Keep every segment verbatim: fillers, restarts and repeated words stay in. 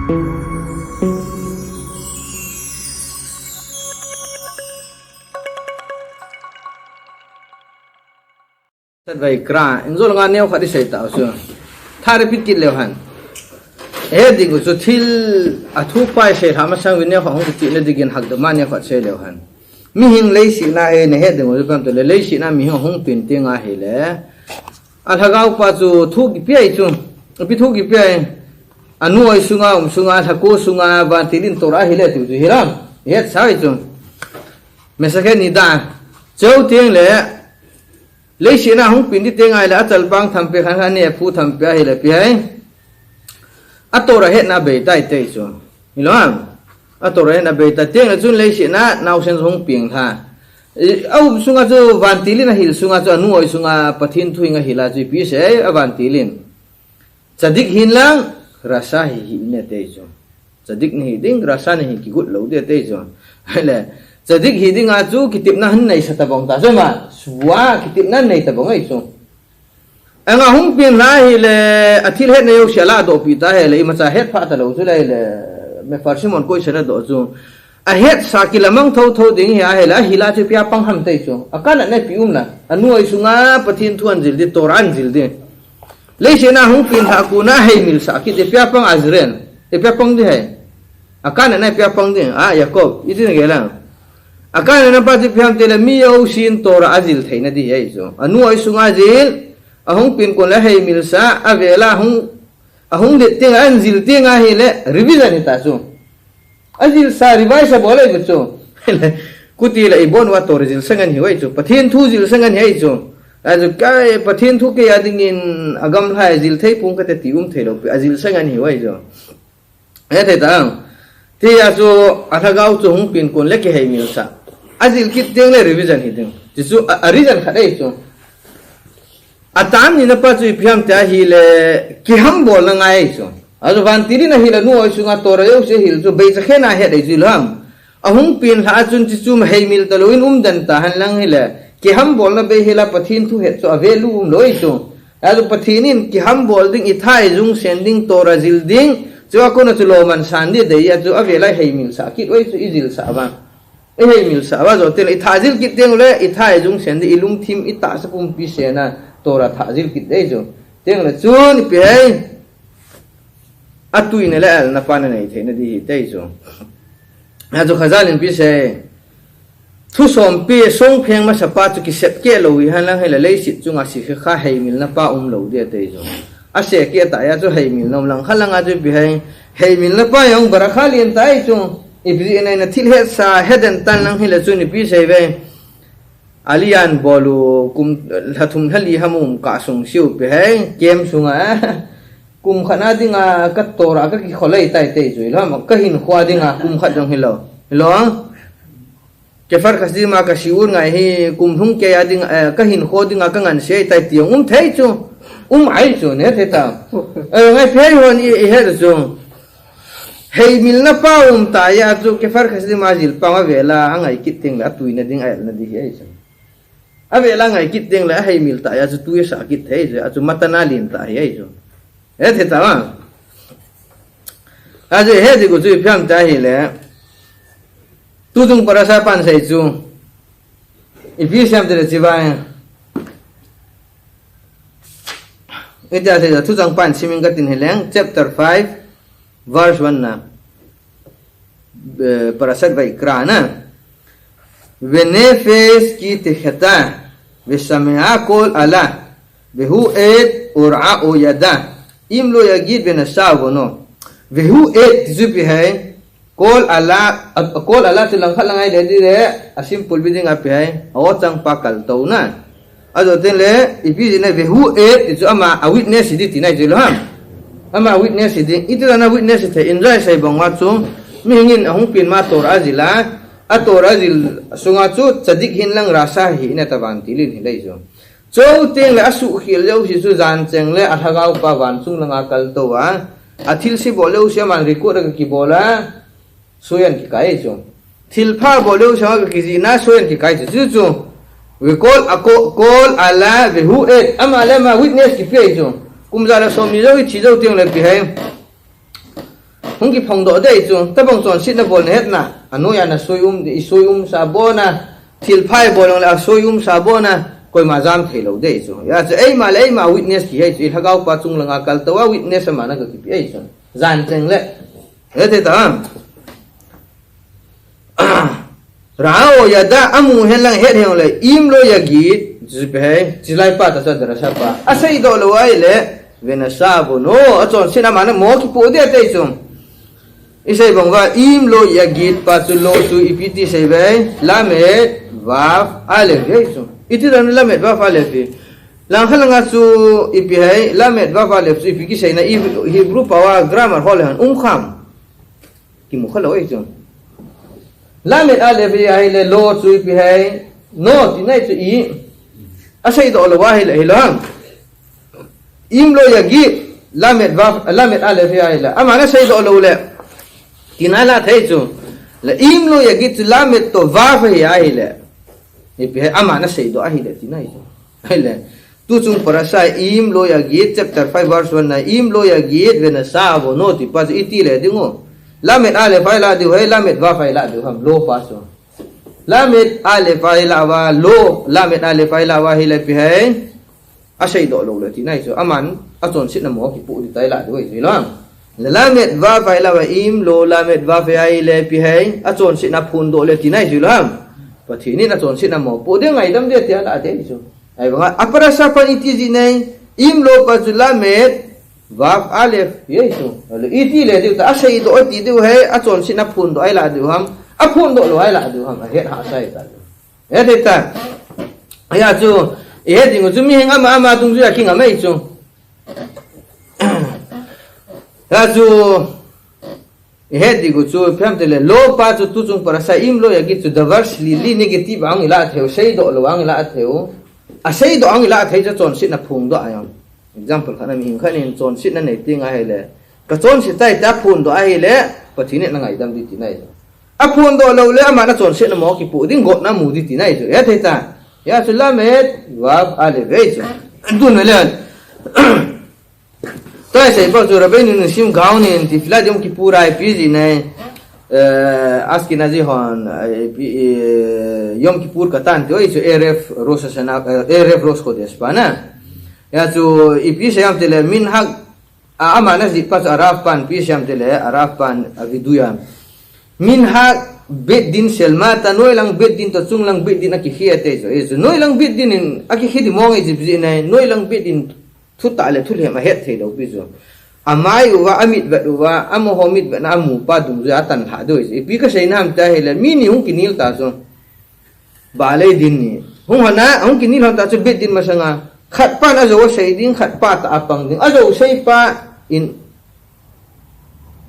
Sat Vaikra, in jol nga neo khat i sei ta u chu. Tha repeat kit leu hen. He ding u chu thil a thu pai sei lha masang uvin neo khat hung kiti na dingin hakdam a neo khat sei leu hen. Mihing leiset na e na he ding u chu pam te le leiset na mihing hung pin ting ahile. A lhagao pa chu thu kipe ai chu. Ipi thu kipe ai. A nuoi sunga, um sunga, lhako sunga, vantil in tor ahile ti chu hilam. Hetsa ai chu. Mesakhe ni da. Cheu ting le. Leiset na hung pin di ting ahile a chalpang thampi khan khan ne phu thampi ahile pi hai. A tor a hetna bei tai te chu. Hilou ham. A tor a hetna bei tai ting le chun leiset na nausen hung ping tha. I, a um sunga chu vantil in a hil sunga chu a nuoi sunga Pathen thu in a hil a chu ipi sei a vantil in. Tzadik hin lang, rasha hi hi ne te chu. Tzadik nahi ding, rasha nahi kigot lou de te chu. Hele, tzadik hi ding a chu kitepna hin nei sa tabang ta chu ma. Sua kitepna nei tabang ai chu. Anga hung pin la hile, a thil hetna jouse a la doh pi ta hele, imacha het pha ta lou chu le hile, Mefarshim hon koi sa na doh chu. A hetsa kilamang thotho ding hi ahile, a hil a chu ipi a pang ham te chu. A kanatna ipi um na. A nuoi sunga Pathen thu an jil di, Torah an jil di. Leiset na hung pin lha kon a heimil sa kit ipi a pang a jil ren. Ipi a pang di hai. A kanatna ipi a pang di. A Yaakov, i ti na gel a. A kanatna pa chu ipi ham ti le mi jousen Torah a jil theina di hi ai chu. A nuoi sunga jil, a hung pin kon le heimil sa, a vel a hung, a hung det ting, an jil ting ahile, revision hi ta chu. A jil sa revise a bol ai chu. Kuti la i bon wa Torah jil sa ngan hi ai chu. Pathen thu jil sa ngan hi ai chu. A chu kai Pathen thu kei a dingin a gamlhai jil thei pung ka te ti um thei lou pi. A jil sa ngan hi ai chu. E thei ta. Ti a chu a lhagao chu hung pin kon le kiheimil sa. A jil kit ting le revision hi ding. Ti chu a, a reason khat ai chu. A tam ni na pa chu ipi ham ti ahile, kihambol na ngai chu. A chu vantil in a hil a nuoi sunga Torah jouse hil chu, bei cha khen a het ai chu lam. A hung pin lha a chun chu chu ma heimil ta lou in um den ta han lang hile. Kihambol na bei hila Pathen thu het chu a value um lou ai chu. A chu Pathen in kihambol ding i tha i jung sen ding Torah jil ding. Chu a kon a chu lo man san di dei a chu a vel a heimil sa kit ai chu i jil sa va. I heimil sa va jo te le, i tha jil kit ting le, i tha i jung sen di, i lungthim, i tahsa pumpi sen a, Torah tha jil kit dei jo. Ting le chun ipi hai. A tuina le a elna pa na nei theina di hi te jo. A jo Khazal in ipi sei. Thu sompi song pheng masa pa chu kisep keh lou hi han lang hile leiset chunga sikha kha heimil na pa um lou di a te jo. A se keh ta a chu heimil na um lang kha lang a chu ipi hai. Heimil na pa jong barakha lien ta ai chu. Ipi jeh a na thil hetsa, het den tan lang hile chun ipi sei ve. Alian bol u kum lha thum lha li ham um ka sung siu pi hai, kem sunga. Kum khat na dinga ka Torah ka kikholei tai te chu ilou ham, ka hinkho a dinga kum khat jong hilou. Hilou. Kefar Chasim a ka shiur ngai hi kum lhung kei a ding, eh, ka hinkho dinga ka ngansi tai ti jong um thei chu. Um ai chu ne thei ta. Eh, ngai phei hon i, i het chu. Heimil na pa um ta a chu Kefar Chasim a jil pa a vel a, a ngai kit ting le a tuina ding a elna di hi ai chu. A vel a ngai kit ting le a heimil ta a chu tui sa kit thei chu, a chu matana lien ta hi ai chu. E thei ta ma. A chu he di ku chu ipi ham ta hile. Tu chung parasha pan sei chu. Ipi siam te le chi vai. Itia sei chu thu chang pan simin ka tin hi leng, chapter five, verse one na. Eh, Parashat Vaikra na. Venefesh ki techeta, veshemea kol ala, vehu et ora'o yada, im lo yagid venasha vono. Vehu et ti chu ipi hai, kol ala, a, kol ala chu lang khat lang ai le di le, a simple bi ding a ipi hai, a o chang pa kal to na. A jo ten le, ipi jeh a vehu et, ti chu ama a witness hi di ti nai chu lo ham. Ama a witness hi di, iti la na witness hi the, enjoy sei bang wa chu, mihing in a hung pin ma Torah a jil a, a Torah a jil sunga chu, tzadik hin lang rasha hi in a ta vantil in hi lei chu. Chou teng le a suhkhel jouse chu jan cheng le a lhagao pa van chung langa kal to a, a thilse bol jouse aman record a kibol a, Soiya kikai chu. Thilpha bol jouse a kijihna soiya kikai chu. Chu chu. Ve kol a ko-, kol ala vehu et. Ama le ama witness kipe chu. Kum ja le som ni jou i thi jou teng le ipi hai. Hung kiphongdoh dei chu, tabang chonsetna bol nahetna, anoi a nasoi um, isoi umsa bona, thilpha ibol jongle asoi umsa bona, koima jam theilou dei chu. Hijeh chun eima le eima witness kihi chu, ilhagao pa chung langa kaltou a witness ama nagakipeh ahi chu. Jan cheng le. Hethei ta. ראה או ידע, amu henlang het henlang le, אם לא יגיד, chu ipi ham, chulai pa ta chu darasha pa. Aseidoh lou ahile, ונשא עוונו, achonsetna aman amo kipoh ding ati chu. Isei bang uva, אם לא יגיד pa chu לא chu ipi ti sei uve, lamed vav alef ahi chu. Iti dan lamed vav alef hi. Langkhat langa chu ipi ham, lamed vav alef chu ipi kiseina, Hebrew pao a grammar hol le hen, umkham. Kimu khalou ahi chu. Lamed alef hi ahile לא chu ipi ham, לא tina ahi chu i. Aseidoh lou ahile, hilou ham. אם לא יגיד, lamed vav, lamed alef hi ahile. Aman aseidoh lou le. Tina la thei chu. Le אם לא יגיד chu lamed toh vav hi ahile. Ipi ham, aman aseidoh ahile, tina ahi chu. Ahile. Tuchung parasha אם לא יגיד, chapter five verse one na, אם לא יגיד ונשא עוונו ti pa chu iti le ding u. Lamed alef ahi lah diu ham, lamed vav ahi lah diu ham, לא pa chu. Lamed alef ahi lah uva, לא, lamed alef ahi lah uva ahile ipi ham. Aseidoh lou le tina ahi chu. Aman, achonsetna amo kipoh ding ati lah diu ahi chu, hilou ham. Le lamed vav ahi lah uva, אם לא lamed vav ahile ipi ham. Achonsetna aphondoh le tina ahi chu, hilou ham. Pathen in achonsetna amo poh ding ngaidam ding ati lah ding ahi chu. Ahivanga, a parasha pan iti jih nai, אם לא pa chu lamed vav alef ahi chu. Ahile iti le diu ta, aseidoh ati diu ham, achonsetna aphondoh ahi lah diu ham, aphondoh lou ahi lah diu ham, ahet hahsa ahi ta. Hethei ta. Hijeh chun, ihet ding u chu mihem ama ama dungjuiya kingam ahi chu. Hijeh chun, ihet ding u chu, ipi ham itile, לא pa chu tuchung parasha אם לא יגיד chu, the verse li, li negative a hung ilah thei u, seidoh lou a hung ilah thei u. Aseidoh a hung ilah thei chu chonsetna phongdoh ahi. Example khat na, mihem khat in chonsetna nei teng ahile, kachonse tai tia aphondoh ahile, Pathen in angaidam ding tina ahi. Aphondoh lou le, aman achonsetna amo kipoh ding, gotna amu ding tina ahi chu. Hethei ta. Hijeh chun lamed vav alef ahi chu. Tun le. Tua isei pa chu Rabbeinu Nissim Gaon in Tefillat Yom Kippur a ipi jih nai, eh, Ashkenazi hon, eh, ipi, eh, Yom Kippur Katan ti u ahi chu, Erev Rosh Hashanah, eh, Erev Rosh Chodesh pa na. Hijeh chun ipi sei ham itile, minhag, a, aman ajih pa chu a Rav pan ipi sei ham itile, a Rav pan avidui a. Minhag בית דין של מטה, noilang beit din toh chunglang beit din akikhe ati chu. Hijeh chun noilang beit din in akikhe ding mong ahi chu ipi jeh ham, noilang beit din thutah le thulhem ahet thei lou pi chu. Amai uva, amitvet uva, amaho mitvetna amu pa dungjuiya atan lhah diu ahi chu. Ipi kasei nam tia ahile, mi ni hung kinel ta chu. Baalei din ni. Hung hon a, hung kinel hon ta chu beit din masanga. Khat pan ajou asei ding, khat pa tah a apang ding. Ajou sei pa in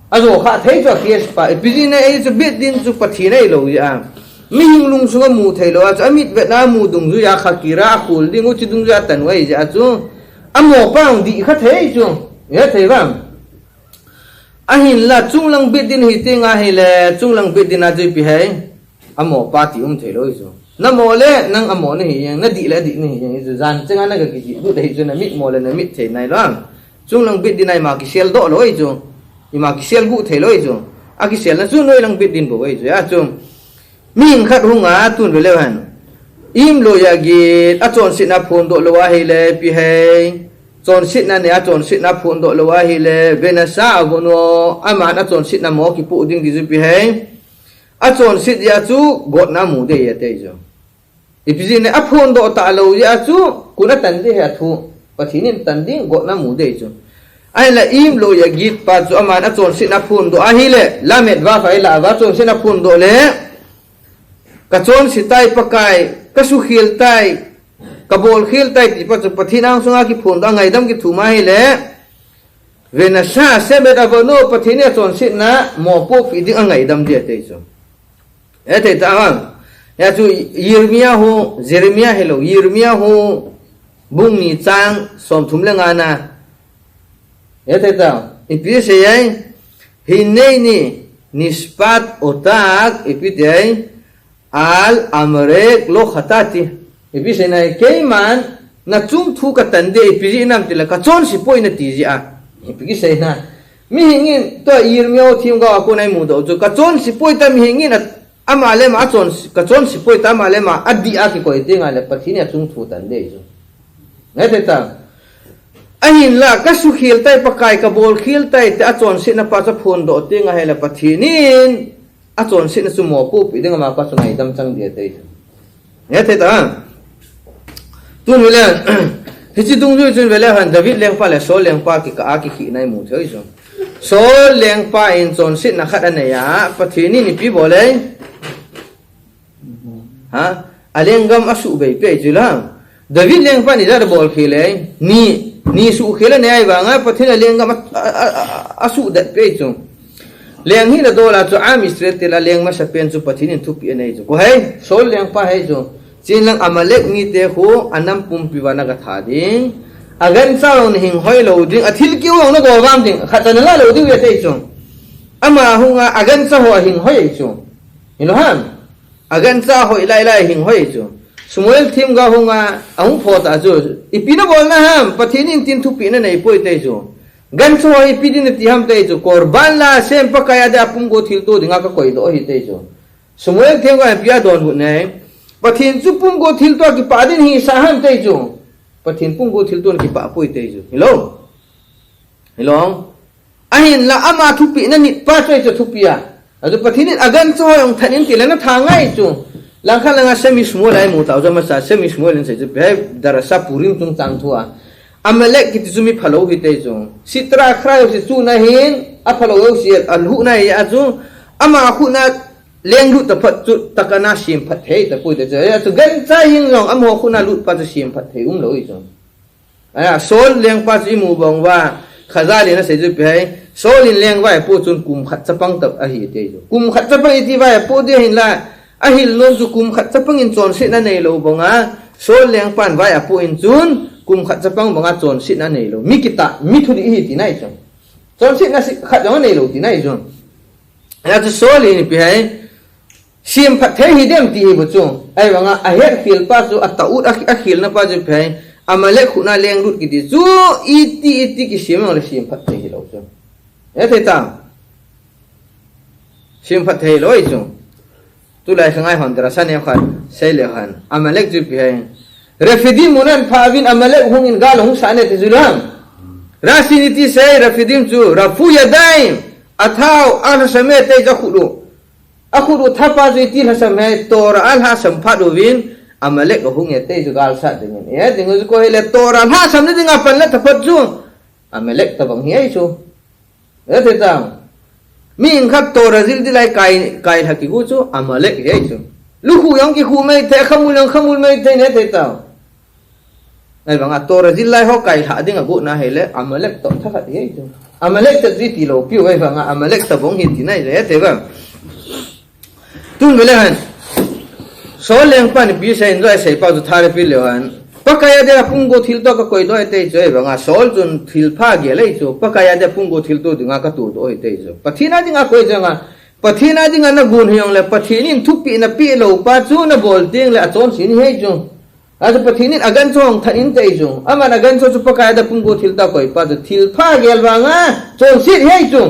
Ajou kha thei chu a case pa. Ipi jeh ham, ei chu beit din chu Pathen ahilou jeh a. Mihem lungsung a mu thei lou a chu, amitvetna amu dungjuiya kha kira akhol ding u chu dungjuiya atan u ahi jeh a chu. Amo pa hung dih kha thei chu. Hethei vang. Ahinla chunglang beit din hi teng ahile, chunglang beit din a chu ipi ham. Amo pa ti um thei lou ahi chu. Namo le nang amo nahi jeng, nadih le adih nahi jeng ahi chu. Jan chenga naga kidih lut ahi chu, namit mo le namit thei nai lou. Chunglang beit din a ima kisel doh lou ahi chu. Ima kisel guh thei lou ahi chu. Akiselna chu noilang beit din bou ahi chu. Hijeh chun. Mihem khat hung a tun ve leu hen. אם לא יגיד, achonsetna aphondoh lou ahile ipi ham. Chonsetna nei a, achonsetna aphondoh lou ahile, ונשא עוונו, aman achonsetna amo kipoh ding ti chu ipi ham. Achonset jeh a chu gotna amu ding ahi ati chu. Ipi jeh ham, aphondoh talou jeh a chu, koin atan ding ham athu. Pathen in atan ding, gotna amu ding ahi chu. Ahinla אם לא יגיד pa chu aman achonsetna aphondoh ahile, lamed vav ahi lah uva, achonsetna aphondoh le, kachonse tai Pakai, kasukhel tai, kabolkhel tai ti pa chu Pathen angsunga kiphondoh a ngaidam kithum ahile, ונשא השם את עוונו, Pathen in achonsetna mopohpi ding angaidam ding ati chu. Hethei ta vang. Hijeh chu Yirmiyahu, Jeremiah hilou, Yirmiyahu bung ni chang somthum le nga na. Hethei ta. Ipi asei ham. הנני נשפט אותך, ipi ti ham. על עמלק לא חטאתי. Ipi asei ham. Keiman nachung thu katan ding, ipi jeh ham itile, kachonse poi nati jeh a. Ipi kisei ham. Mihing in tua Yirmiah themgao a kona imu doh chu, kachonse poi tia mihing in a, ama le ama achonse, kachonse poi tia ama le ama adih a kikoi teng le Pathen in achung thu atan ding ahi chu. Ngai thei ta. Ahinla, kasukhel tai, Pakai kabolkhel tai tia achonsetna pa chu aphondoh teng ahile Pathen in achonsetna chu mopohpi ding, ama pa chu ngaidam chang ding ahi tai. Ngai thei ta. Tun vele, hiche dungjui chun vele hen David lengpa le Saul lengpa kikah a kikhehna imu thei chu. Saul lengpa in chonsetna khat anei a, Pathen in ipi bol e? Ha? Alenggam asuhbei peh chu la. David lengpa in ijat abolkhel e? Ni, ni suhkhel anei a, ahivanga Pathen in alenggam a, a, a, a, asuhdet peh chu. Leng hina dol a chu Am Yisrael te lah a leng masapen chu Pathen in thupeh anei chu. Koi ham? Saul lengpa ahi chu. Chun lang Amalek mite khu anam pumpi uva nagatha ding. Agancha ho nahinghoi lou ding. Athil keu ho nagovam ding. Khatcha nalah lou ding ahi tai chu. Ama hunga agancha ho ahinghoi chu. Hilou ham? Agancha hoi lai lai ahinghoi chu. Samuel themgao hunga ahung phoh tah chu. Ipi nabolna ham? Pathen in tin thupeh nanei poi tai chu. Gancha ho ipi ding nati ham tai chu. Korban la sem, Pakai a dia pumgo thilto dinga kakoidoh ahi tai chu. Samuel themgao in ipi adonbut nai? Pathen chu pumgo thilto a kipah ding hisah ham tai chu. Pathen pumgo thilto a kipah poi tai chu. Hilou? Hilou? Ahinla ama thupeh nanit pa chu ahi chu thupeh a. Achu Pathen in agancha ho jong that in tile natha ngai chu. Langkhat langa Sam Shamuel a imu tau chu, masa Sam Shamuel in asei chu ipi ham, Darasha Purim chungchang thu a. Amalek kiti chu mi phalou ahi tai chu. Sitra Achra jouse chu ahin, aphalou jouse alhuhna ahi a chu. Ama khut a lenglut taphat chu takana semphat thei tapoi tai chu. Achu gancha hing jong amaho khut a lut pa chu semphat thei umlou ahi chu. Ahin, Saul lengpa chu imu bang uva, Khazal in asei chu ipi ham, Saul in leng vai apoh chun kum khat chapang tah ahi tai chu. Kum khat chapang iti vai apoh ding ahinla, ahil nom chu kum khat chapang in chonsetna neilou banga, Saul lengpan vai apoh in chun, kum khat chapang banga chonsetna neilou. Mi kitah, mi thudih ahi tina ahi chu. Chonsetna si-, khat jong aneilou tina ahi chu. Achu Saul in ipi ham, semphat thei hidem ti ahi bou chu. Ahivanga ahetkhel pa chu, ataut a, akhelna pa chu ipi ham, Amalek khut a lenglut kiti chu, iti, iti kisem jongle semphat thei hilou chu. Hethei ta. Semphat thei lou ahi chu. Tulai khangai hon Darasha neo khat seile hen. Amalek chu ipi ham. Refidim mun aphah uvin Amalek hungin gal hung sah e ti chu lang. Rashi in iti asei Refidim chu, Rafu Yadaim, athao alhasam e ti chu akhut u. Akhut u thapa chu iti lhasam ham, Torah alhasam phat uvin, Amalek ahung e ti chu gal sat dingin. E, ding u chu koi hile Torah lhasam na dinga panla thaphat chu. Amalek tabang ahi chu. Hethei ta. Mihing khat Torah jil ding lai kai, kailha kigu chu Amalek ahi chu. Lukhuh jong kikhuh maithei, khamul jong khamul maithei, hethei ta. Ahivanga Torah jil lai ho kailha dinga gotna hile Amalek toh thakhat ahi chu. Amalek toh jui tilou piu ahivanga Amalek tabang ahi tina ahi, hethei ba. Tun vele hen. Saul lengpan ipi asei in, asei pa chu tha le pi leu hen. Pakai a dia pumgo thilto kakoidoh e ti chu ahivanga Saul chun thilpha gel ahi chu. Pakai a dia pumgo thilto dinga katodoh e ti chu. Pathen a dinga koi jonga. Pathen a dinga nagon hijongle Pathen in thupeh napeh lou pa chu nabol tengle achonse nahi ahi chu. Achu Pathen in agancha ho jong that in ti chu. Aman agancha chu Pakai a dia pumgo thilto a koi pa chu thilpha gel vanga chonset ahi chu.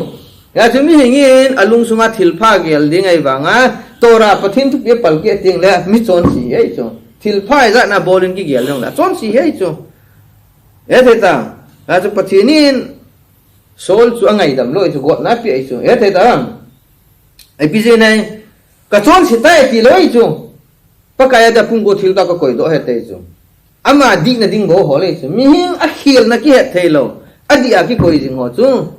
Achu mihing in alungsunga thilpha gel ding ahivanga Torah Pathen thupeh apalkeh tengle mi chonse ahi chu. Thilpha ijat na bol in kigel jongle chonse ahi chu. Hethei ta. Achu Pathen in Saul chu angaidam lou ahi chu, gotna apeh ahi chu. Hethei ta. Ipi jeh ham. Kachonse tai tilou ahi chu. Pakai a dia pumgo thilto a kakoidoh e ti chu. Ama dihna ding bou ho le chu. Mihing akhelna kihet theilou. Adih a kikoi jing ho chu.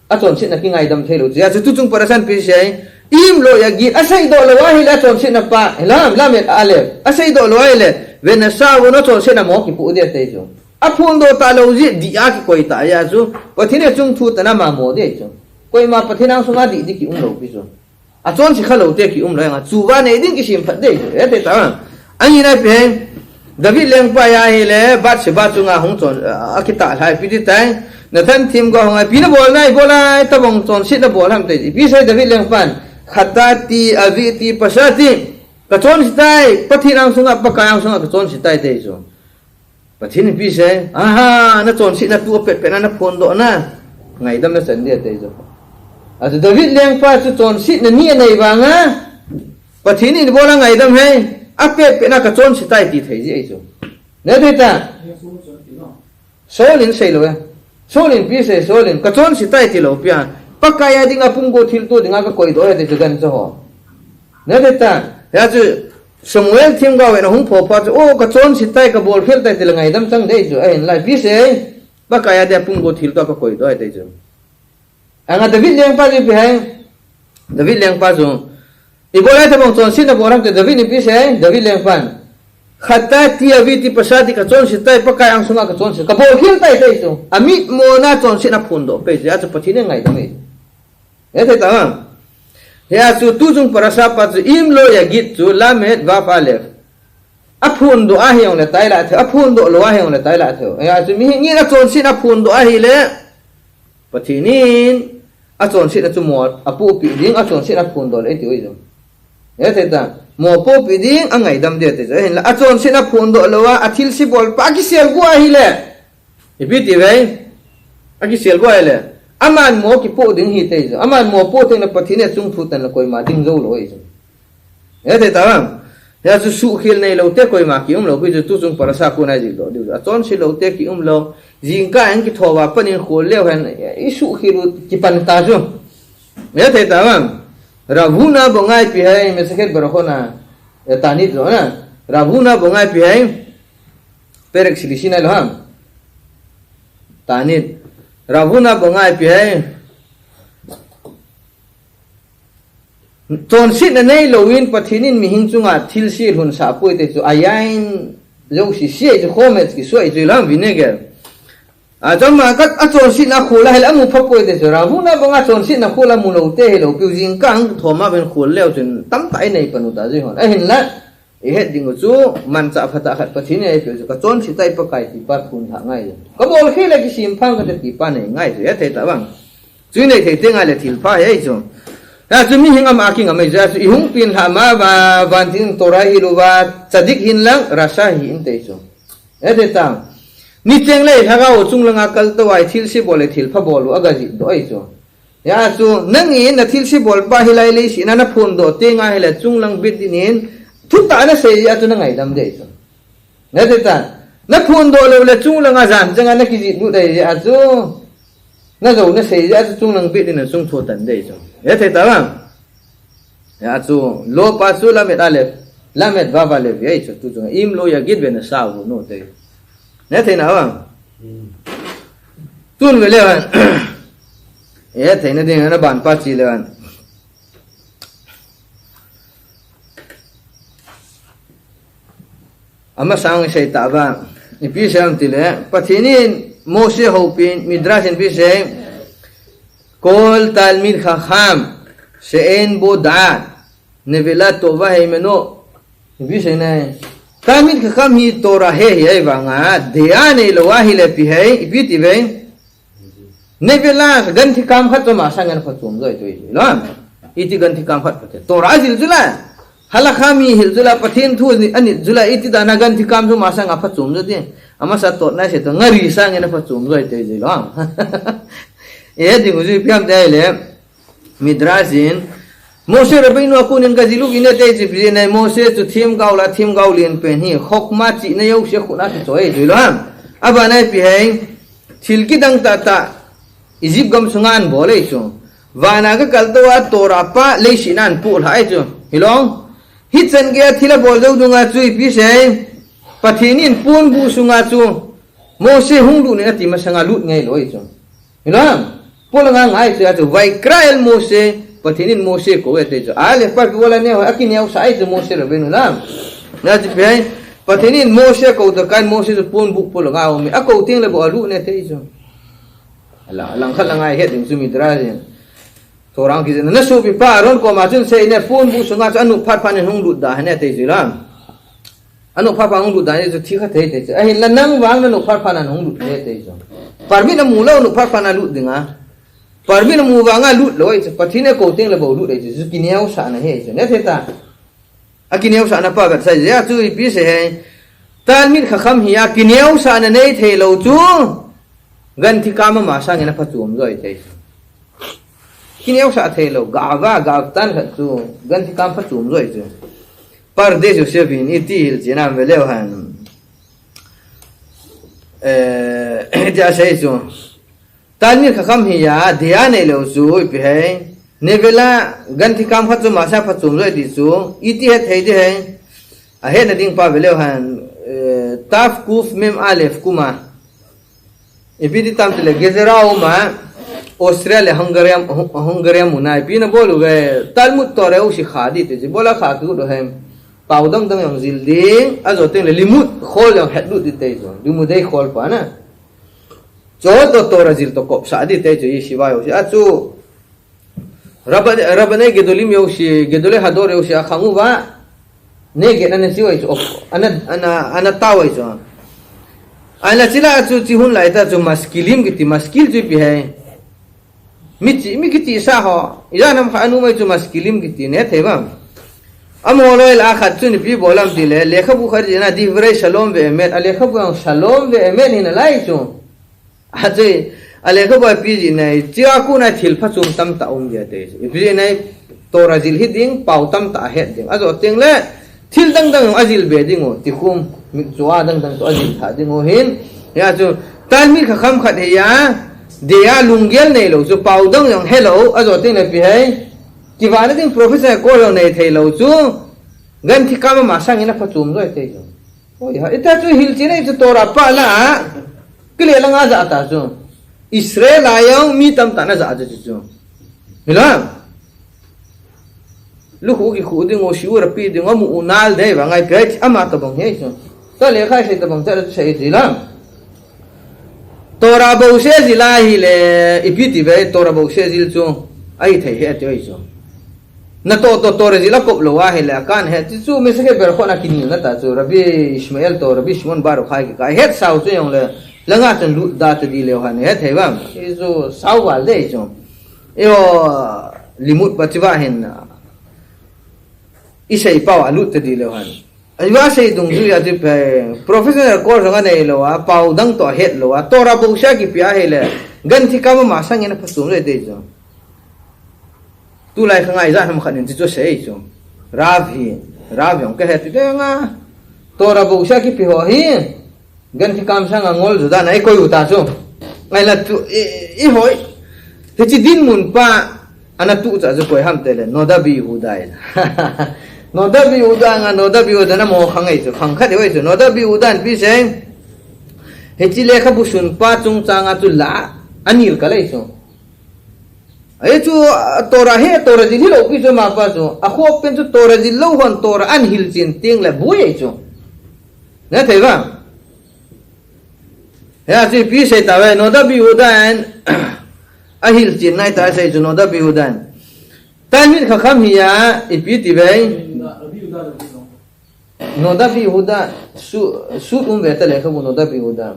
Achonsetna kingaidam theilou. Chuche chu tuchung Darasha in ipi asei. Imlou ahi, aseidoh lou ahile achonsetna pa. Lam, Lamed Alef. Aseidoh lou ahile. Venasa vo nachonsetna mo kipoh ding ti chu. Aphondoh talou jeh dih a kikoi ta ahi chu. Pathen in achung thu atan ama mo ding chu. Koima Pathen angsunga dih ding kiumlou pi chu. Achonse khalou te kiumlou anga, chuva nei ding kisemphat ding chu, hethei ta. Anina ipi ham, David lengpa ahile, Bathsheba chunga hung chon, a, akitah lhai ipi ti tai. Nathan themgao hunga, ipi nabol nai, bol ai, tabang chonset nabol ham ti. Ipi asei David lengpan, khatati, aviti, pasati. Kachonse tai, Pathen angsunga, Pakai angsunga, kachonse tai ti chu. Pathen in ipi asei, aha, nachonsetna tu apetpet na naphondoh na. Ngaidam na chan dia te chu. Achu David lengpa chu chonsetna ni anei vanga, Pathen in ibola ngaidam hei, apeh peh na kachonse tai ti thei ji ahi chu. Ne thei ta? Saul in sei lou e. Saul in ipi sei, Saul in kachonse tai ti lou pi a, Pakai a dinga pumgo thilto dinga kakoi doh e ti chu gancha ho. Ne thei ta? Hia chu Samuel themgao in ahung phoh phat chu, o, kachonse tai, kabolkhel tai ti le ngaidam chang dei chu. Ahinla ipi sei, Pakai a dinga pumgo thilto kakoi doh e ti chu. Anga David lengpa chu ipi hei. David lengpa chu ibola tobang chonsetna bol ham ti David in ipi sei, David lengpan. Khathati aviti pasati kachonse tai, Pakai angsunga kachonse, kabolkhel tai ti chu. Amitmona chonsetna phondoh pei chu, achu Pathen in ngaidam e. E thei ta ma. Hia chu tuchung parasha pa chu im lo yagid chu lamed vav alef. Aphondoh ahi jongle tai la thei, aphondoh lou ahi jongle tai la thei. Hia chu mihem in achonsetna aphondoh ahile, Pathen in achonsetna chu mo apohpeh ding, achonsetna aphondoh le ti oi jong. E thei ta, mo apohpeh ding, angaidam dia ti chu. Ahinla achonsetna aphondoh lou a, athilse bolpa akisel go ahile, ipi ti ve, akisel go ahile, aman mo kipoh ding ahi ti chu. Aman mo poh teng le Pathen in achung thu tan le koima ding jou lou ahi chu. E thei ta vang. Hia chu suhkhel neilou te koima kium lou, pi chu tuchung parasha kona jih doh diu. Achonse lou te kium lou. Jingkah a kitho uva panin khol leu hen, isuhkhel u kipan ta chu. E thei ta vang. Rav Huna Bongai ipi hei, Masechet Berachot a, e, Tanit jo na. Rav Huna Bongai ipi hei, perek silishi nai lou ham. Tanit. Rav Huna Bongai ipi hei. Chonsetna neilou in Pathen in mihem chunga thilse lhunsah poi ti chu, ayain jouse se chu, chometz kisua chu lam vinegar. Achom ma khat achonsetna akhol ahile amu pha poi ti chu, Rav Huna Bongai chonsetna akhol amu lou te hilou piu, jingkah a thoma ven khol leu chun tamtah inei pan u ta ji hon. Ahinla, ihet ding u chu, manchah phatah khat Pathen in eipeh u chu, kachonse tai Pakai ti pa phondoh ngai. Kabolkhel le kisem phang kate ti pa nei ngai chu, e thei ta vang. Chu inei thei teng ahile thilpha ahi chu. Hia chu mihem ama kingam ahi chu, hia chu ihung pen lhah ma uva, vantil Torah hil uva, tzadik hin lang, rasha hi in ti chu. E thei ta. Nicheng le lhagao chunglanga kaltou a thilse bol le thilpha bol u agajih doh ahi chu. Hia chu, nangin nathilse bolpa hilai leiset a naphondoh teng ahile chunglang Beit Din in thutah nasei jeh a chu nangaidam ding ahi chu. Ne thei ta, naphondoh lou le chunglanga jan changa nakijih lut ahi jeh a chu, najou nasei jeh a chu chunglang Beit Din in achung thu atan ding ahi chu. Ne thei ta vang. Hia chu, lo pa chu lamed alef, lamed vav alef ahi chu, tuchung im lo yagid venasah avunu ti. Ne thei na vang. Tun ve le vang. E theina ding na ban pa chi le vang. Amasang sei ta vang. Ipi sei ham ti le, Pathen in Mose houpin, Midrash in ipi sei, Kol talmid chacham she'en bo da'at nevela tova himeno. Ipi sei nai. Talmid chacham hi Torah he hi ahi vanga, dea neilou ahile ipi hei, ipi ti ve. Nevela ganthi kam khat chu masang in phachom joi tu hi lo. Iti ganthi kam khat pate. Torah ajil chu la. Halakha mi hil chu la, Pathen thu ani, ani chu la, iti dan a ganthi kam chu masang a phachom joi ti. Amasa totna sei to ngari sang in phachom joi te ji lo. E ding u ju ipi ham ti le. Midrash in, Moshe Rabbeinu a konin gajih lut in ati chu ipi jeh ham, Moshe chu themgao la, themgao lenpen hi, Chokhmah chihna jouse a khut a kichoi jui lou ham. Abana ipi ham, thil kidang tah tah, Egypt gam sunga ahin bol ahi chu. Vana gakaltou a Torah pa leiset a ahin poh lhah ahi chu. Hilou. Hichan geiya thil abol jou dunga chu ipi sei, Pathen in ponbuh sunga chu, Moshe hung lut in ati masanga lut ngai lou ahi chu. Hilou ham? Polanga ngai chu, achu, Vayikra el Moshe, Pathen in Moshe akou e ati chu. Ale, pa pi wala ne, akineosah ahi chu Moshe Rabbeinu lam. Nache ipi ham, Pathen in Moshe akou tah khan Moshe chu ponbuh polanga aum e. Akou teng le bou alut e ati chu. Ala, langkhat langa ihet ding chu Midrash in. Torah kijihna. Nasopipa Aaron koma chun sei in, ponbuh sunga chu anop phat phat in hung lut da hen ati chu lam. Anop phat phat hung lut da ni chu thi kha thei ati chu. Ahinla nang vang nanop phat phat in hung lut thei ati chu. Permit namu lou nop phat phat in lut dinga. Permit namu vanga lut lou ahi chu. Pathen in akou teng le bou lut ahi chu. Chu kineosahna ahi chu. Ne thei ta. Akineosahna pa vetsah jeh a chu ipi sei ham. Talmid Chacham hi akineosahna nei thei lou chu. Ganthi kam ama sangin aphachom jo ahi tei. Kineosah thei lou, ga'ava, ga'av tan khat chu, ganthi kam phachom jo ahi chu. Pardes Yosef in iti hilchen am veleu hen. Eh, tia asei chu. Talmid Chacham hi a, de'a neilou chu, ipi ham. Nevela, ganthi kam khat chu ama sangin aphachom jo ahi ti chu, iti hethei ding ham. Ahetna ding pa veleu hen, eh, Tav Kuf Mem Alef kum a. Ipi ti tam tile Gezerah a um a, Austria le Hungary a, Hungary a um a, ipi nabol uve, Talmud Torah u sikha ding ti chu, bola kha kiu do hem. Pao dang dang jong jil ding, ajo teng le limud khol jong het lut ding ti chu, limudei khol pa na. Chu to Torah jil to kopsah ding ti chu, yeshiva u si. Achu, Rabba-, Rabbanei Gedolim jouse, Gedolei Hador jouse akhang uva, neigen ana chi uva chu, ana, ana, ana tao uva chu. Ana chila chu chi hun lai ta chu maskilim kiti, maskil chu ipi ham. Mi chi, mi kichihsa ho, ijat ham khat ana um uva chu maskilim kiti, nethei uvam. Amaho loi lah a khat chun ipi bol am tile, lekhabu khat jih na, Divrei Shalom ve'Emet, alekhabu jong Shalom ve'Emet hi nalai chu. Achu, alekhabu a ipi jih nai, chua kona thil phachom tamtah um dia ti chu. Ipi jih nai, Torah jil hiding, pao tamtah ahet ding. Ajo teng le, thil dang dang jong ajil be ding u, tikhum, mikchua dang dang chu ajil tha ding u hin. Hia chu, Talmid Chacham khat hi a, de'a lunggel neilou chu, pao dang jong helou, ajo teng le ipi ham. Kivahna ding professor ko jong neithei lou chu, ganthi kam ama sangin aphachom jo ahi ti chu. Oi ha, ita chu hilchen ahi chu Torah pao la a, kile langa ja ta chu. Israel a jong mi tamtah in aja chu chu. Hilou ham. Lukhuh kikhuh ding u, shiur api ding u, amu u nal dei vang ahi pi, ama tobang hi chu. Tua lekha sei tobang cha chu sei ti lam. Torah bouseh jil ahile, ipi ti ve, Torah bouseh jil chu. Ahithei ahi ti ahi chu. Natoh toh Torah jil akop lou ahile, akan ahi ti chu, Masechet Berachot a kinelna ta chu, Rabbi Ishmael toh, Rabbi Shimon Bar Yochai kikah, hetsau chu jongle, langa chun lut da ta ding leu hen, hethei uvam. Hichu, sao val dei chu. Eiho, limud pa chiva hin, isei pao a lut ta ding leu hen. Ahiva sei dungjuia chu ipi ham, professional course jong aneilou a, pao dang toh ahet lou a, Torah bouseh kipe ahile, ganthi kam ama sangin aphachom jo ahi ti chu. Tulai khang a ijat ham khat in ti chu asei chu. Rav hi, Rav jong kahe ti ding a. Torah bouseh kipe ho hi. Ganthi kam sanga ngol jo dan a eikoi u ta chu. Ahila chu, i, i hoi. Hiche dinmun pa, ana tuh cha chu koi ham tile, Noda ben Yehuda in. Noda ben Yehuda nga, Noda ben Yehuda na mo khang ahi chu, khang khat ahi chu, Noda ben Yehuda in ipi asei. Hiche lekhabu sunpa chungchang a chu la, anil kal ahi chu. Ahi chu, a, Torah hi, Torah jil hilou pi chu ama pa chu. Akhoh pen chu Torah jil lou hon Torah ahin hilchen teng le boi ahi chu. Nethei uvam. Hia chu ipi sei tauve, Noda ben Yehuda in, ahilchen nai ta asei chu Noda ben Yehuda in. Talmid Chacham hi a, ipi ti ve. Noda ben Yehuda, su, sut um ve ta lekhabu Noda ben Yehuda.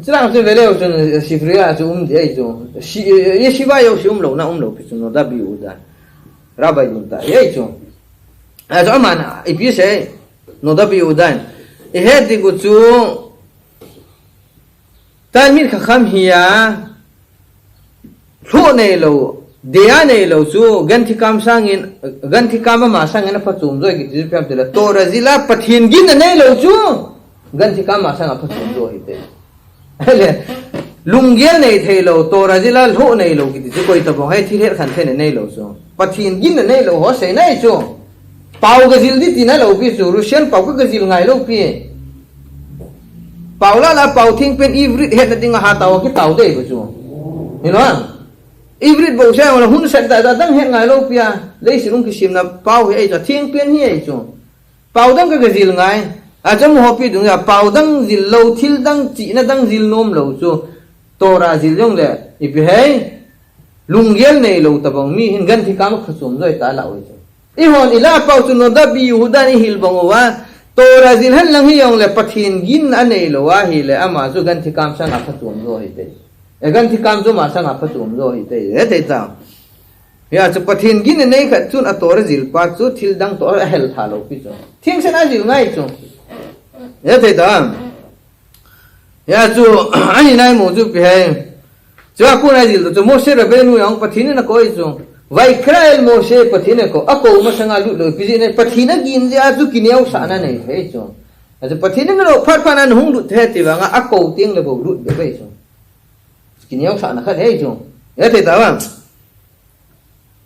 Chulang chu veleu chun Sifria chu um ding ahi chu. Si, yeshiva jouse umlouna, umlou pi chu Noda ben Yehuda. Rabbi lun ta ahi chu. Achu aman ipi asei, Noda ben Yehuda in. Ihet ding u chu, Talmid Chacham hi a, lhoh neilou, de'a neilou chu, ganthi kam sangin, ganthi kam ama sangin aphachom jo ahi kiti chu ipi ham tile, Torah jil a Pathen ginna neilou chu, ganthi kam ama sanga aphachom jo ahi ti. Ahile, lunggel neithei lou, Torah jil a lhoh neilou kiti chu koi tobang ham, thil het khen theina neilou chu. Pathen ginna neilou ho seina ahi chu. Pao kajil ding tina lou pi chu, Russian pao ka, kajil ngai lou pi. Pao lah lah, pao theng pen Ivrit hetna dinga hatah a kitao dei bou chu. Hilou ham. Ivrit bouseh jongle hun set da, da dang het ngai lou pi a. Leiset hung kisemna pao hi ahi chu, theng pen hi ahi chu. Pao dang ka, kajil ngai. Achu amaho pi dungjui a, pao dang jil lou, thil dang, chihna dang jil nom lou chu. Torah jil jongle, ipi ham. Lunggel neilou tobang mi hin ganthi kam aphachom jo ahi ta lah u ahi chu. Eihon ilah pau chu Noda ben Yehuda in ihil bang uva, Torah jil henlang hijongle Pathen ginna aneilou ahile, ama chu ganthi kam sanga phachom jo ahi tai. E ganthi kam chu ama sanga phachom jo ahi tai. Hethei ta. Hia chu Pathen ginna nei khat chun a Torah jil pa chu thil dang toh ahel tha lou pi chu. Thengsen a jil ngai chu. Hethei ta. Hia chu, ani nai mo chu ipi hai. Chua kona jil chu Moshe Rabbeinu jong Pathen in akoi chu. Vayikra el Moshe Pathen in ako, ako masanga lut lou, ipi jeh ham, Pathen agin jeh a chu kineosahna nei thei chu. Achu Pathen in alo phat phat na hung lut thei ti vanga ako teng le bou lut be be chu. Kineosahna khat ahi chu. Hethei tauva.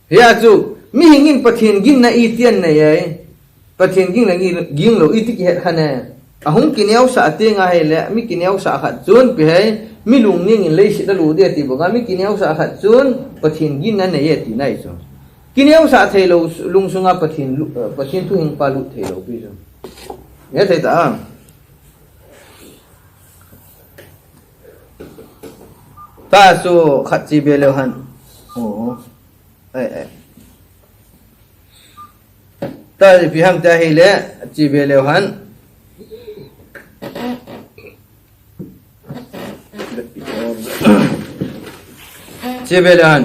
Hia chu, mihing in Pathen ginna iti anei ai. Pathen ginna ging, ging lou iti kihet kha ne. Ahung kineosah teng ahile, mi kineosah khat chun ipi hai, mi lungning in leiset alut ding ati banga, mi kineosah khat chun Pathen ginna nei e tina ahi chu. Kineosah thei lou lungsunga Pathen lu-, eh, Pathen thuhing pa lut thei lou pi chu. Hethei ta. Ta chu khat che be leu hen. Oh. Eh, eh. Ta ipi ham ti ahile, che be leu hen. Che be leu hen.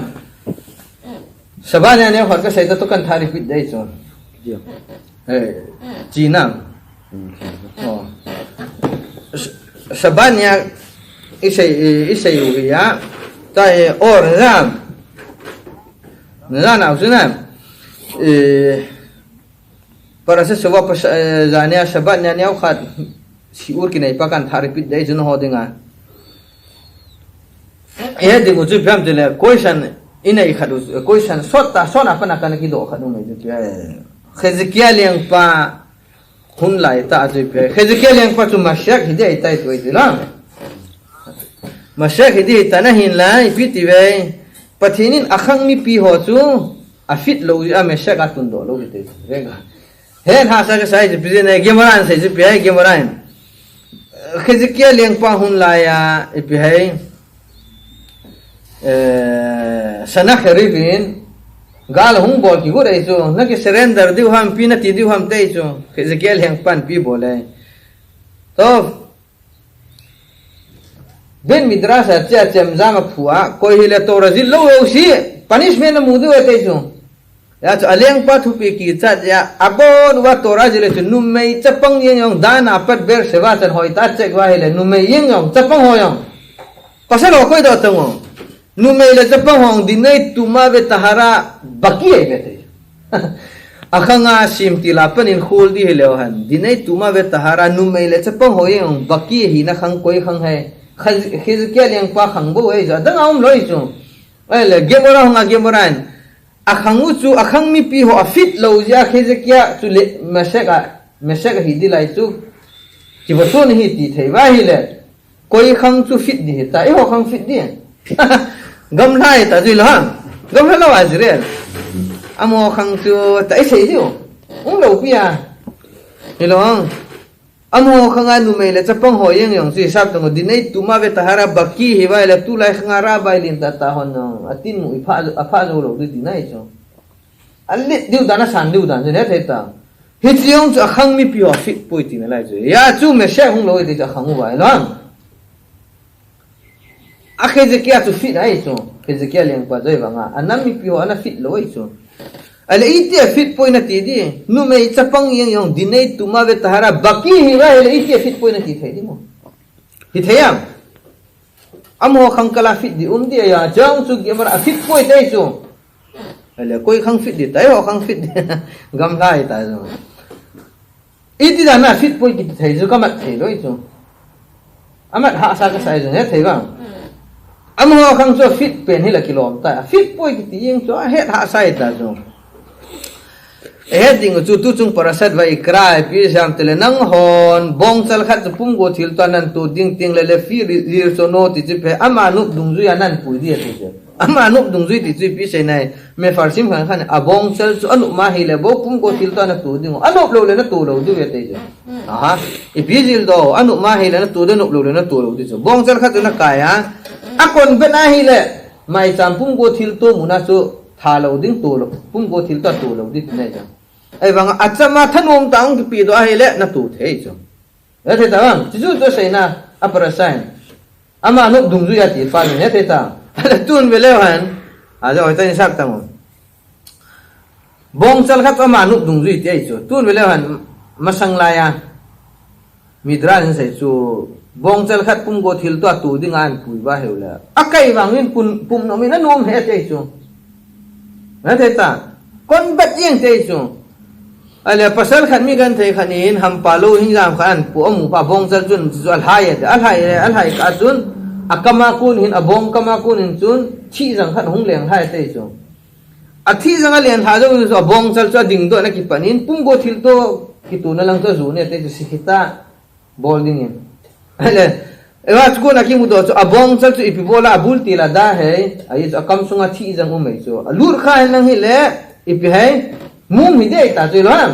Shabbat nia neo khat kasei ta tu kan tha repeat ding ahi chu. Eh, che na. Oh. Sh-, Shabbat nia isei, i, isei u hi a. Ta e or ram. Na na u chu na. Eh, Parashat Shavua pa sha-, eh, jan nia Shabbat nia neo khat shiur kinei pa kan tha repeat ding ahi chu nangho dinga. Eh, ding u chu ipi ham tile, question inei khat u, question sot ta, sot na pa na kan kidoh khat u mai chu ipi ham. Hezekiah lengpa hun lai ta chu ipi ham. Hezekiah lengpa chu Mashiach hi ding ahi tai tu ahi ti la. Mashiach hi ding ahi ta na hin lai, ipi ti ve. Pathen in akhang mipi ho chu afit lou jeh a Mashiach atundoh lou hi ti. Venga. Hethei sa kasei chu ipi jeh ham, Gemara in asei chu ipi ham, Gemara in. Hezekiah lengpa hun lai a, ipi ham. Eh, Sennacherib in, gal hung bol kigot ahi chu, na ki surrender diu ham, ipi nati diu ham ti chu, Hezekiah lengpan ipi bol e. To, Beit Midrash a chia chemjam aphu a, koi hile Torah jil lou lou si, punishment amu diu e ti chu. Hia chu alengpa thupi kichat jeh a, abon uva Torah jil le chu numei chapang jeng jong dan a pat Beersheba chan hoi ta check uva ahile, numei jeng jong, chapang ho jong. Pasal ho koi doh tang u. Numei le chapang ho jong dinei tuma ve tahara baki ahi ve te. Akhang a sim til a pan in khol ding hileu hen. Dinei tuma ve tahara numei le chapang ho jeng jong baki ahina khang koi khang ham. Kha-, Hezekiah lengpa khang bou ahi chu. Adang a um lou ahi chu. Ahile, Gemara hung a Gemara in. Akhang u chu, akhang mipi ho afit lou jeh a Hezekiah chu le, Mashiach a, Mashiach ahi ding lai chu. Kiva tun ahi ti thei uva ahile. Koi khang chu fit ding hita, eiho khang fit ding. Gamlha hita chu hilou ham. Gamlha lou a Israel. Amaho khang chu ta isei diu. Um lou pi a. Hilou ham. Amaho khang a numei le chapang ho jeng jong chu hisap tang u, dinei tuma ve tahara baki ahi uva ahile tulai khang a rabbi lentah tah hon jong atin mu ipha, apha jou lou ding tina ahi chu. Alet diu dan, asan diu dan chu hethei ta. Hiche jong chu akhang mipi ho afit poi tina lai chu. Hia chu Mashiach hung lou ahi ti chu akhang uva ahilou ham. A Hezekiah chu fit ahi chu. Hezekiah lengpa joi vanga. Anam mipi ho ana fit lou ahi chu. Ahile iti afit poi nati ding. Numei chapang jeng jong dinei tuma ve tahara baki ahi uva ahile iti afit poi nati thei ding mo. Hithei ham. Amaho khang kala fit ding um ding ahi a. Chang chu Gemara afit poi ti chu. Ahile koi khang fit ding, ta eiho khang fit ding. Gamlha hita chu. Iti dan a fit poi kiti thei chu kamat thei lou ahi chu. Amat hahsa kasa ahi chu, hethei vang. Amaho khang chu fit pen hila kilom ta. Fit poi kiti jeng chu ahet hahsa hita chu. Ahet ding u chu tuchung Parashat Vayikra ipi asei ham tile nanghon bongchal khat chu pumgo thilto a nan to ding teng le Lefi li-, lirchono ti chu ipi ham, ama nop dungjui a nan pui ding ati chu. Ama nop dungjui ti chu ipi asei nai, Mefarshim khan khan, abongchal chu anop ma hile bou pumgo thilto a nato ding u. Anop lou le nato lou diu ve ti chu. Aha. Ipi jeh doh, anop ma hile nato ding, anop lou le nato lou ding chu. Bongchal khat chu nakai a. Akon bet a hile, maicham pumgo thilto muna chu tha lou ding, to lou. Pumgo thilto a to lou ding ti nai chu. Ahivang achama thanom tah hung kipe doh ahile nato thei chu. Hethei ta vang, chuchu chu aseina, a Parashat in. Ama nop dungjui ati pa jong hethei ta. Ahile tun ve leu hen. Ajo hoi ta in sap tang u. Bongchal khat ama nop dungjui ti ahi chu. Tun ve leu hen masang lai a. Midrash in asei chu. Bongchal khat pumgo thilto a tu ding a an pui ba heu le. A kai vang in pum, pum nom in a nom he te chu. Na te ta. Kon bat yeng te chu. Ale pasal khat mi kan thei khat in hampa lo hin jam khat an pu amu pa bongchal chun chu a lhai e, a lhai e, a lhai ka chun a kama kun hin a bong kama kun hin chun thi jang khat hung leng lhai te chu. A thi jang a len lha jong chu a bongchal chu a ding do na kipan in pumgo thilto kitu na lang chu a zu ne te chu si khita. Bol ding in. Ahile, ewa chu kona kimu doh chu, a bongchal chu ipi bol a, a bul til a da hei, ahi chu a kam sunga thi jang um hei chu. A lut kha hen lang hile, ipi hei, mum hi dei ta chu lo ham.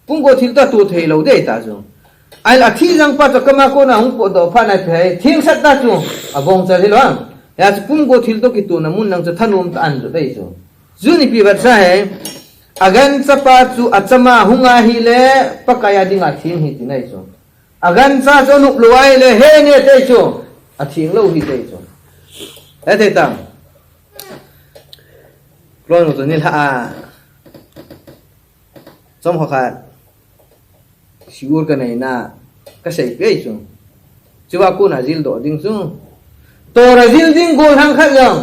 Pumgo thilto tu thei lo dei ta chu. Ahile, a thi jang pa chu kama kona hung po doh pha na ipi hei, thing sat ta chu, a bongchal hi lo ham. Ya chu pumgo thilto kitu na mun lang chu thanom ta an chu dei chu. Chu ni pi vat sa hei, a gancha pa chu a chama hung a hile, Pakai a ding a thing hi ti nai chu. A gancha chu a nup lou a hile, he ne te chu. A thing lou hi te chu. E te ta. Klon chu ni lha a. Chom kha kha. Siur ka nei na. Ka sei pe chu. Chu va kona jil doh ding chu. Tora jil ding gol hang khat jong.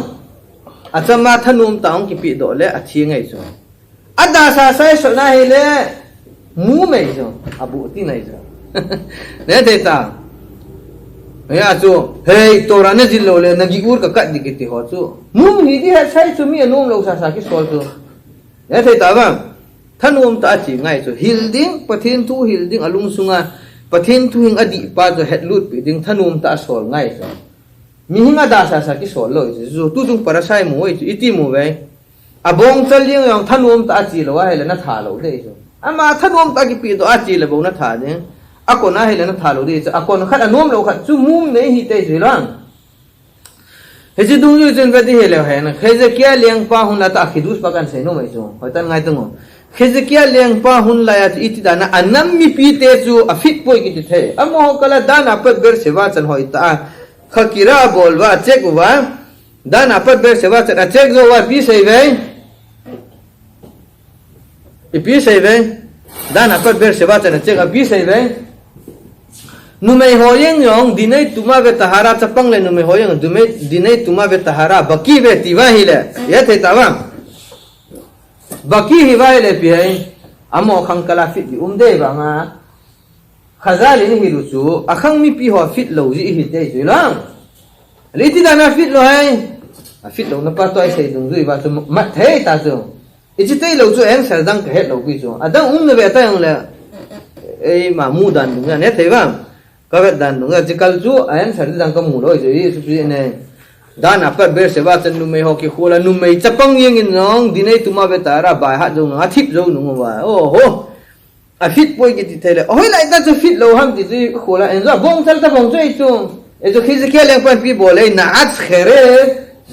A chama thanom ta hung kipi doh le a thing ngai chu. A da sa sai so na hile mu mai zo, a bu ti nai zo. Ne te ta. Ya chu, hei, Torah na jil lou le, na gi ur ka kat di kiti ho chu. Mum hi di ha sai chu mi a nom lou sa sa ki sol chu. Ne te ta ba. Thanom ta a chi ngai chu. Hil ding, Pathen thu hil ding, a lung sunga. Pathen thu hing a di pa chu het lut pi ding, thanom ta a sol ngai chu. Mi hing a da sa sa ki sol lou chu. Chu tu chung para sai mu chu, iti mu ve. A bongchal jeng jong thanom ta a chi lou a hile na tha lou dei chu. Ama thanom ta kipi doh a chi le bou na tha ding. A kon a hile na tha lou dei chu. A kon khat a nom lou khat chu mum nei hi te chu lang. Hiche dungjui chun ve ti hile hen. Hezekiah lengpa hun la ta a kidus pa kan sei nom mai chu. Hoi tan ngai tung o. Hezekiah lengpa hun la a chu iti dan a a nam mipi te chu a fit poi kiti thei. Amaho kal a dan a pat Beersheba chan hoi ta a. Kha kira bol va check uva. Dan a pat Beersheba chan a check jou a ipi sei ve. Ipi sei ve. Dan a pat Beersheba chan a check a ipi sei ve. Numei ho jeng jong dinei tuma ve tahara chapang le numei ho jeng dumei dinei tuma ve tahara baki ve ti va hile. Ya thei ta va. Baki hi va hile pi hai. Amaho khang kal a fit di um dei vang a. Khazal in hi lu chu, a khang mipi ho fit lou ji hi te chu lang. Liti dan a fit lou hai. A fit lou na pa toi sei dungjui va chu mat thei ta chu. I chi te lou chu answer dang ka het lou pi chu. A dang um na ve ta jong le. Ei ma mu dan dung ne thei va. Ka vet dan dung a chi kal chu answer dang ka mu lou chu i su pi ne. Dan a pat Beersheba chan numei ho ki khula numei chapang jeng in jong dinei tuma ve tahara bai hat jou nung a thip jou nung va. Oho. A fit poi kiti thei le. Hoi lai ta chu fit lou ham ti chu i khol a. En jo bongchal ta bong chu ei chu. Ei chu Hezekiah lengpan pi bol ei na'at kheref.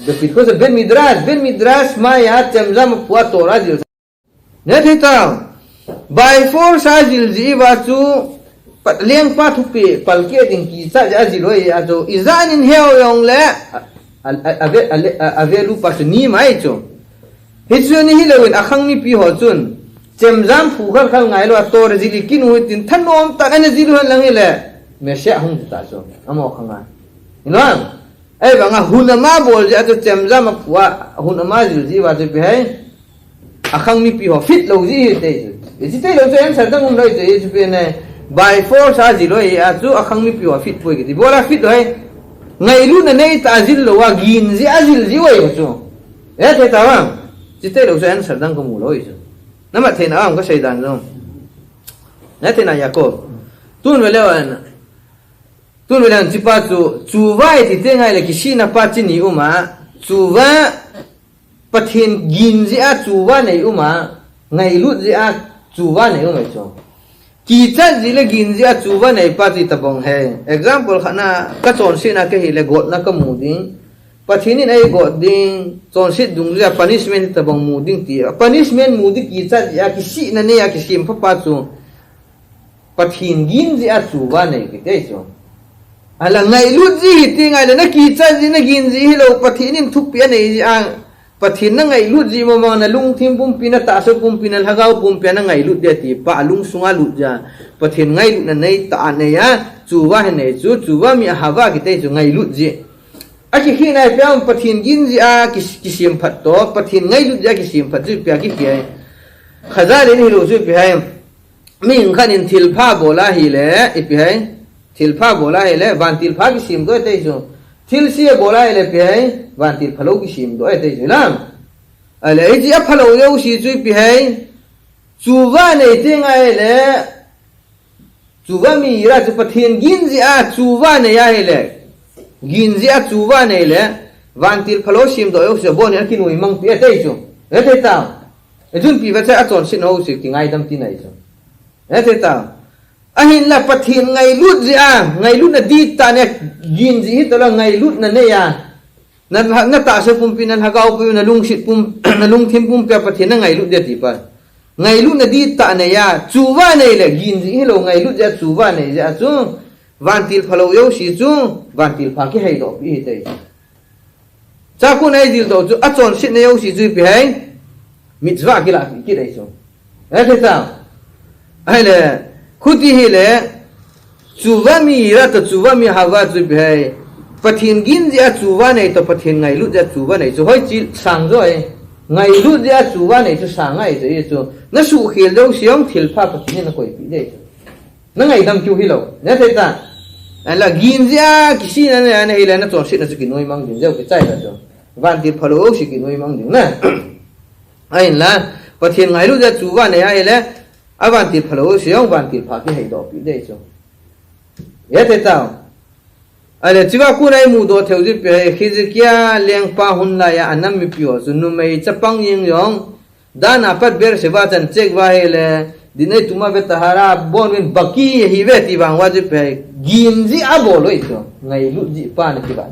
Bepit kho se Bet Midrash, Bet Midrash maya chemjam a pu a Torah jil. Ne thei ta. By force a jil ji va chu pat lengpa thupi palkeh ding kicha ji a jil hoi a chu. Ijat in heu jong le. A, a, a, a ve, a, le, a, a ve lu pa chu ni mai chu. Hichu ni hilou in a khang mipi ho chun. Chemjam phu khal khal ngai lou a Torah jil i kinu hitin thanom ta ana jil u hen lang hile. Messiah hung ta chu. Amaho khang a. Ino ang. Ei vang a hun ama bol ji a chu chemjam a phu a hun ama jil ji va chu pi hai. A khang mipi ho fit lou ji hi te chu. I chi te lou chu answer dang um lou chu i chu pi ne. By force a jil lou hi a chu a khang mipi ho fit poi kiti. Bola fit lou hai. Ngailutna nei ta a jil lou a gin ji a jil ji wai chu. E thei ta vang. Chi te lou chu answer dang ka mu lou hi chu. Na mat thei na ang ka sei dan jong. Na thei na Yaakov. Tun ve leu an. Tun ve leu an chi pa chu. Tshuva i ti te ngai le kisihna pa chi ni um a. Tshuva Pathen gin jeh a tshuva nei um a, ngailut jeh a tshuva nei um ahi chu. Kichat jeh le gin jeh a tshuva nei pa chu tabang ahi. Example khat na ka chonsetna ka hile gotna ka mu ding. Pathen in ei got ding, chonset dungjui a punishment tabang mu ding ti. Punishment mu ding kichat jeh a kisihna nei a kisem pha pa chu. Pathen gin jeh a tshuva nei kiti chu. Ahinla ngailut ji hi ti ngai le na kichat ji na gin ji hilou Pathen in thupeh a nei ji a Pathen na ngailut jeh mama na lungthim pumpi na tahsa pumpi na lhagao pumpi na ngailut dia ti pa alung sunga lut ja. Pathen ngailutna nei ta nei a, chuva hi nei chu, chuva mi ahava kitei chu ngailut jeh. Akikhehna ipi ham Pathen gin jeh a ki, kisem phat to, Pathen ngailut jeh a kisem phat chu ipi a kikheh ai. Khajal in hilou chu ipi ham. Mihing khat in thilpha bol ahile, ipi ham. Thilpha bol ahile, vantil pha kisem doh e tei chu. Thilse bol ahile ipi ham, vantil phalou kisem doh e tei chu lam. Ahile, hiche aphalou jouse chu ipi ham. Chuva nei teng ahile, chuva mi ira chu Pathen gin jeh a chuva nei ahile. Gin jeh a chuva nei le, vantil phalou sem doh jouse, abon in akinoi mang pi e tei chu. Hethei ta. Ijun pi va cha achonset nau chu kingaidam tina ahi chu. Hethei ta. Ahinla Pathen ngailut jeh a, ngailutna dihtah nei a, gin jeh hi tala ngailutna nei a. Na, na tahsa pumpi, na lhagao pumpi, na lungset pum, na lungthim pumpi a Pathen na ngailut dia ti pa. Ngailutna dihtah nei a, chuva nei le, gin jeh hilou ngailut jeh a, chuva nei jeh a chu. Vantil phalou jouse chu, vantil pha kihei doh pi hi tei. Chakun a idil doh chu, achonsetna jouse chu ipi ham. Mitzvah kilah pi kit ahi chu. Hethei ta. Ahile, khuti hile, chuva mi ira to chuva mi ahava chu ipi ham. Pathen gin jeh a chuva nei to Pathen ngailut jeh a chuva nei chu. Hoiche sang jo e. Ngailut jeh a chuva nei chu sang ahi chu, ahi chu. Na suhkhel jouse jong thilpha Pathen in akoipi ding ahi chu. Na ngaidam keu hilou. Hethei ta. Ahinla gin jeh a kisena nei a na hile na chonsetna chu kinoi mang ding jeh u kichai ta chu. Vantil phalou jouse kinoi mang ding na. Ahinla, Pathen ngailut jeh a chuva nei ahile, avantil phalou jouse jong vantil pha kihei doh pi ding ahi chu. Hethei ta. Ahile, chua kon a imu doh theiu chu ipi ham, Hezekiah lengpa hun lai a anam mipi ho chu numei chapang jeng jong, Dan a pat Beersheba chan chek uva ahile, Dinei Tumah Ve'ahavot abon uvin Baki ahiuve ti vang uva chu ipi ham, gin jeh a abol u ahi chu, ngailut jeh pa na kivah.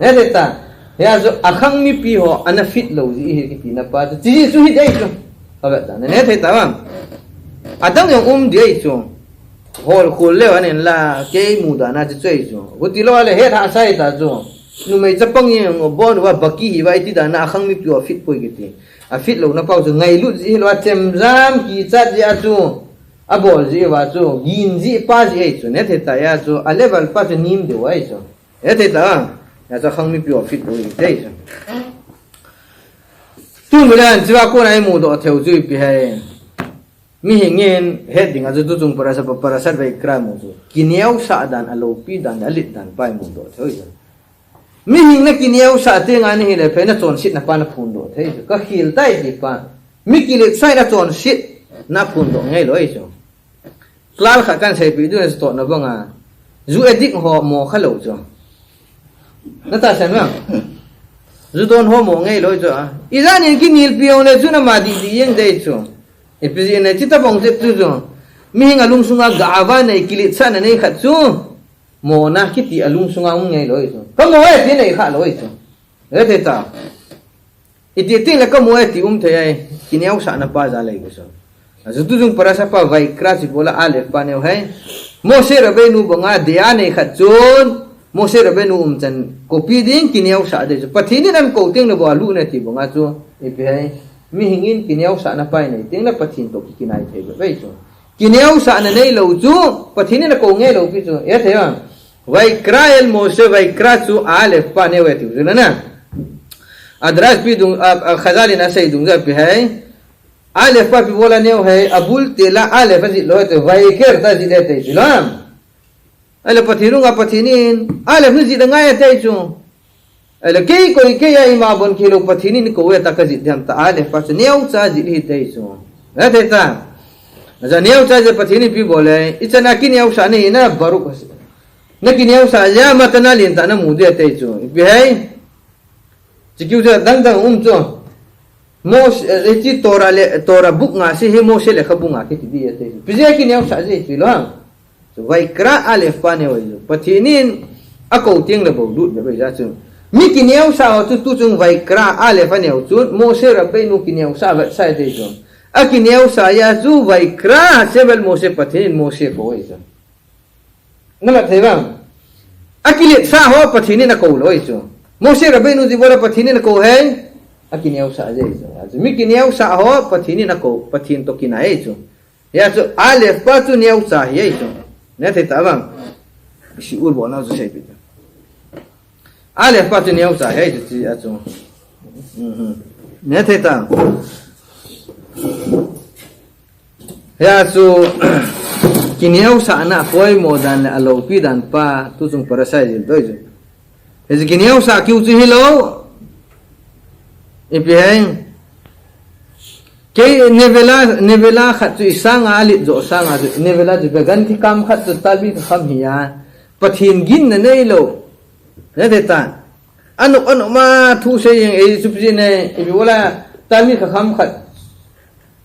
Hethei ta, hia chu akhang mipi ho ana fit lou jeh ahi kiti na pa chu, hiche jeh chu hi ding ahi chu. Avet ta, hethei ta vang. Adang jong um ding ahi chu. Holkhol leu ahin la, kei mudan a chu chu ahi chu. Khuti lou le het hahsa ahi ta chu. Numei chapang jeng abon uva Baki ahiuva iti dan a akhang mipi ho fit poi kiti. Afit louna pa chu ngailut jeh hilou a chemjam kichat jeh a chu. Abol jeh uva chu. Gin jeh pa jeh ahi chu. Hethei ta a chu. A level pa chu nem deu ahi chu. Hethei ta. Hia chu akhang mipi ho fit poi kiti ahi chu. Tun vele chua kon a imu doh theiu chu ipi ham. Mihing in het ding a chu tuchung parasha, Parashat Vayikra mu chu. Kineosah dan, aloupi dan, alet dan pa imu doh theiu chu. Mihing na kineosah teng a na hile pha na chonsetna pa na phondoh thei chu. Kakhel tai ti pa. Mi kiletsah in achonsetna phondoh ngai lou ahi chu. Klal khat kan seipeh diu na chu tohna bang a. Ju addict ho mo kha lou chu. Na tahsan vang. Ju don ho mo ngai lou chu a. Ijat in kinelpi jong le chu na ma didi jeng ding ahi chu. Ipi jeh inem ti tabang jep chu chu. Mihing alung sunga ga'ava nei kiletsahna nei khat chu. Mona kiti alung sunga um ngai lou ahi chu. Ka mo e ti nei kha lou ahi chu. Hethei ta. Iti teng le ka mo e ti um thei ahi. Kineosahna pa jal ahi chu. Achu tuchung parasha pa Vayikra chu ibola Aleph pa neo ahi. Moshe Rabbeinu banga dea nei khat chun Moshe Rabbeinu umchan kopi ding kineosah ding chu. Pathen in akou teng le bou alut na ti banga chu ipi ham. Mihing in kineosahna pa nei teng le Pathen toh kikinai thei bep ahi chu. Kineosahna neilou chu Pathen in akou ngai lou pi chu. Hethei vang. Vayikra el Moshe, Vayikra chu Aleph pa neo ahi tiu chu na. Adrash pi dung, a, a, Khazal in asei dung chu ipi ham. Aleph pa ipi bola neo ham, abul tela Aleph ajih lou ham, Vayiker ta ajih le tei chu lam. Ahile Pathen nunga Pathen in, Aleph nu jih le ngai tei chu. Ahile kei koi kei a ima bon kei lou Pathen in kou e ta kajih dem ta Aleph pa chu neocha jih hi tei chu. Hethei ta. Aja neocha jeh Pathen in ipi bol e, ichan a kineosah na hi na Baruch. Na kineosah jeh a matana lentah na mu ding tei chu. Ipi ham. Chikeu jeh dang dang um chu. Moshe, eh, hiche Torah le, Torah book nga se hi Moshe lekhabu nga kiti ding ahi. Ipi jeh a kineosah jeh chu lou ham. Chu Vayikra Aleph pa neo ahi chu. Pathen in akou teng le bou lut bep ahi jeh chu. Mi kineosah ho chu tuchung Vayikra Aleph aneo chu. Moshe Rabbeinu kineosah vetsah ahi chu. Akineosah jeh chu Vayikra Hashem el Moshe Pathen in Moshe kou ahi chu. Na vet thei vang. Akiletsah ho Pathen in akou lou ahi chu. Moshe Rabbeinu ji bola Pathen in akou hei. Akineosah jeh chu. Mi kineosah ho Pathen in akou, Pathen toh kinai chu. Hia chu Aleph pa chu neocha hi ahi chu. Nethei ta vang. Shiur bolna chu seipeh. Aleph pa chu neocha hi ahi chu, chi a chu. Mhm. Nethei ta. Hia chu kineosahna poimo dan le aloupi dan pa tuchung parasai jil doi chu. Hichu kineosah kiu chu hilou. Ipi hei. Kei nevela, nevela khat chu isanga alet jo sanga chu nevela chu pe ganthi kam khat chu talmid kham hi a. Pathen ginna neilou. Nethei ta. Anop anop ma thu sei jeng ei chu pi ne, ipi bola talmid kham khat.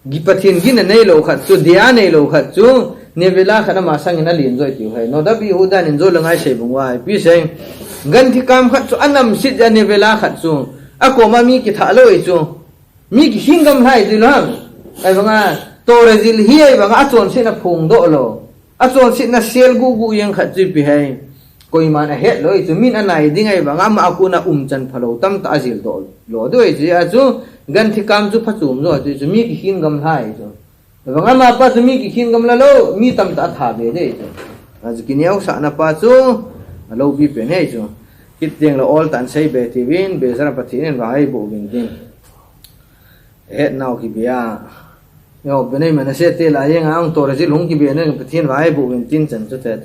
Gi Pathen ginna neilou khat chu, dia neilou khat chu, nevela khat ama sangin alen jo tiu hei. Nadab Yehuda in jo le ngai sei bang uva, ipi sei. Ganthi kam khat chu anamset jeh a nevela khat chu. Akoma mi kitha lou ei chu. Mi kikhin gamlha ei chu lou ham. Ahivanga, Torah jil hi ahivanga, achonsetna phongdoh lou. Achonsetna sel gugu jeng khat chu ipi hei. Koiman ahet lou ei chu, min anai ding ahivanga, ama a kona umchan phalou tamtah ajil doh lou ding ei chu, a chu, ganthi kam chu phachom jo chu, chu mi kikhin gamlha ei chu. Ahivanga ama pa chu mi kikhin gamla lou, mi tamtah atha be ding ei chu. A chu kineosahna pa chu, aloupi pen hi ei chu. Kit teng le ol tan sei be tiuvin, Bezra Pathen in vang eiboh uvin tin. Hetnau kibe a. Yo, Bnei Menashe te la jeng a ang Torah jil hung kibe na Pathen vang eiboh uvin tin chan chu te.